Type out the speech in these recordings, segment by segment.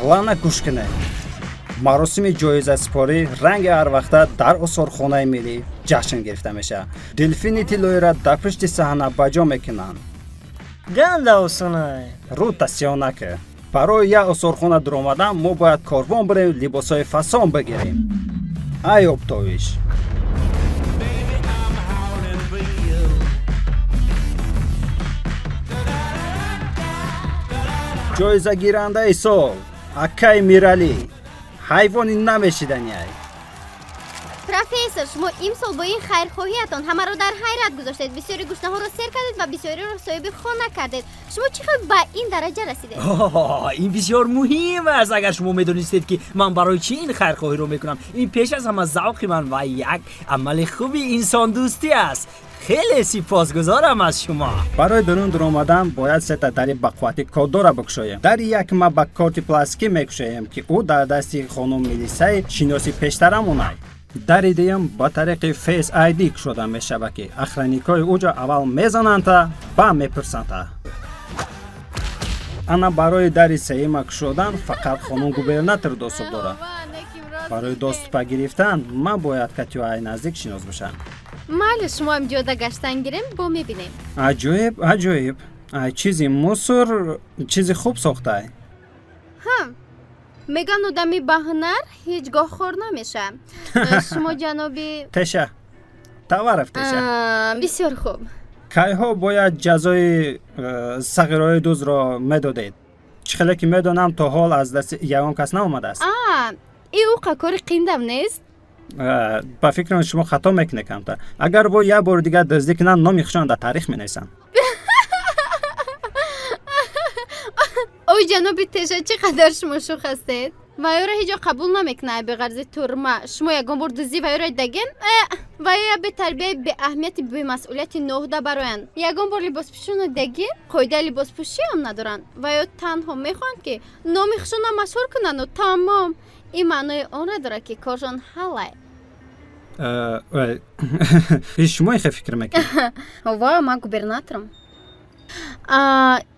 Плана гӯш кунед. Маросими ҷоизасупорӣ ранги ҳарвақта дар осорхонаи миллӣ ҷашн гирифта мешавад. Делфини тиллоиро дар пушти саҳна ба ҷо мекунанд. Ганда осонай. Рӯта сиёҳ накӣ. Барои як осорхона дуромадан мо бояд корвон бирем, либосҳои фасон бигирем. Ай обтовиш. Ҷоизагирандаи сол акаи Миралӣ, ҳайвони намешиданиай. Профессор, шумо имсол бо ин хайрхоҳиятон ҳамаро дар ҳайрат гузоштед. Бисёри гушнаҳоро сер кардед ва бисёриро соҳиби хона кардед. Шумо чӣ хел ба ин дараҷа расидед? Ин бисёр муҳим аст. Агар шумо медонистед, ки ман барои чӣ ин хайрхоҳиро мекунам. Ин пеш аз ҳама завқи ман ва як амали хуби инсондӯстӣ аст. Хеле сипосгузорам аз шумо. Барои дурун дуромадан бояд сета дари бақуввати коддора бикушоем. Дари якма ба корти пластикӣ мекушоем, ки ӯ дар дасти хонум милисаи шиноси пештарамонай. Дари дуюм ба тариқи Face ID кушода мешавад, ки охранникҳои уҷо аввал мезанандта, баъд мепурсандта. Ана барои дари сеюма кушодан фақат хонум губернатор доступ дорад. Барои доступа гирифтан ман бояд катиҳои наздик шинос бошам. Майли, шумо ҳам ҷода гаштан гирем, бо мебинем. Аҷоиб, аҷоиб. Ай чизи мусор чизи хуб сохтай. Ҳа, мегӯянд, одами баҳунар ҳеҷ гоҳ хор намешавад. Шумо ҷаноби Теша Таваров, Теша. Бисёр хуб. Кайҳо бояд ҷазои сағирои дузро медодед? Чӣ хеле ки медонам, то ҳол аз дасти ягон кас наомадааст. И уқа кори қиндам нест. Ба фикрам, шумо хато мекунед камтар. Агар бо як бори дигар дуздӣ кунанд, номи худшон дар таърих менависанд. Ой, ҷаноби Теша, чӣ қадар шумо шӯх ҳастед! Ва ёро ҳеҷ ҷо қабул намекунад беғарзи турма. Шумо ягон бор дуздӣ ва ёро дидагем? Ва ё бетарбияи, беаҳамияти, бемасъулияти ноҳда бароянд. Ягон бор либоспӯшино дидагӣ? Қоидаи либоспӯшиам надоранд. Ва ё танҳо мехоҳанд, ки номи худшонро машҳур кунанду тамом. Ин маънои онро дорад, ки коршон ҳаллай. Шумо ихе фикр мекунед? Ва ман губернаторам.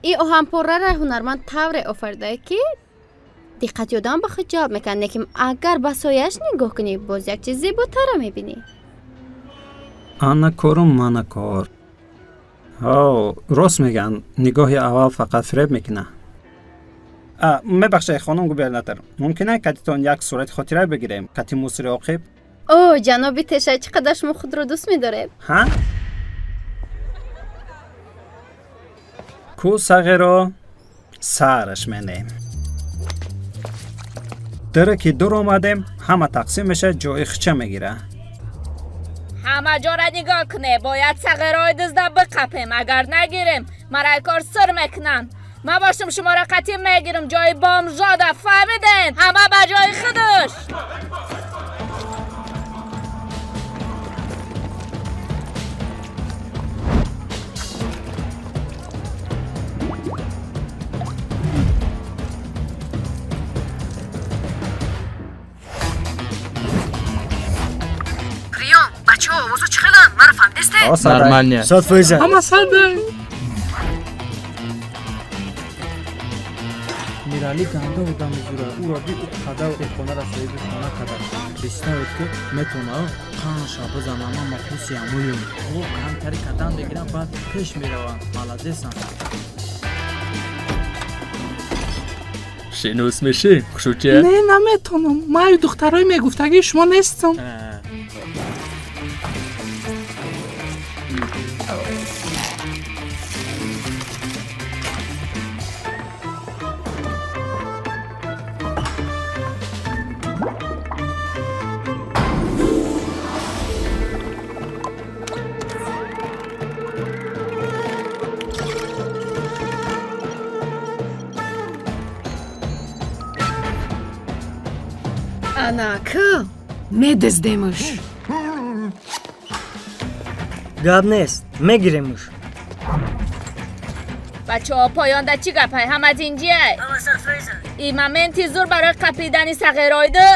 И оҳанпораро ҳунарманд тавре офаридае, ки диққати одам ба худ ҷалб мекунад, лекин агар ба сояаш нигоҳ кунӣ, боз як чиз зеботарро мебинӣ. Ана кору мана кор. О, рост мегӯянд, нигоҳи аввал фақат фиреб мекунад. Мебахшед, хонум губернатор, мумкин е катитон як сурати хотира бигирем кати мусири оқиб? О, ҷаноби Теша, чӣ қадар шумо худро дӯст медоред! Ҳа, ку сағиро сараш менем. Дара ки дур омадем, ҳама тақсим мешавад, ҷои хича мегира. Ҳама ҷора нигоҳ куне. Бояд сағирои дузда биқапем. Агар нагирем, марай кор сир мекунанд. Ман бошум, шуморо қатъӣ мегирам ҷои бомжода. Фаҳмидем? Ҳама ба ҷои худуш. Приём, бачаҳо, овозо чӣ хеланд? Маро фаҳмидесте? Нормально. 100%. Ҳама сада. Миралӣ ганда одами зура. Ӯро ди, ӯ қадар хонара соҳиби хона карда. Представить, ки метавона панҷ шаб бизанам. Ман махлиси ҳамоюм. О, камтари кадан мегирам, баъд пеш меравам. Молодецам. Шинос мешӣ, хушуча? Не, наметонам. Ман духтарои мегуфтагии шумо нестам. Ана ку медиздемуш. Гап нест, мегиремуш. Бачаҳо, поёнда чӣ гапай? Ҳама тинҷиай? И моменти зур барои қапидани сағироиду.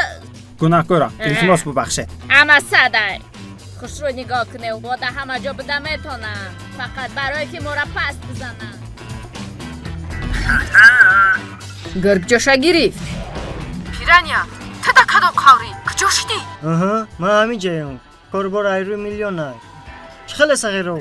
Гунаҳкорам, илтимос, бубахшед. Ҳама садай. Хушрӯ нигоҳ куне, бода ҳама ҷо буда метонам, фақат барое ки мора паст бизанам. Гург ҷоша гирифт. Пиранья, ту да кадом қаврӣ? Куҷо шидӣ? Аҳа, ман ҳамин ҷаям. Корбор айрӯи миллионай. Чӣ хеле сағиро?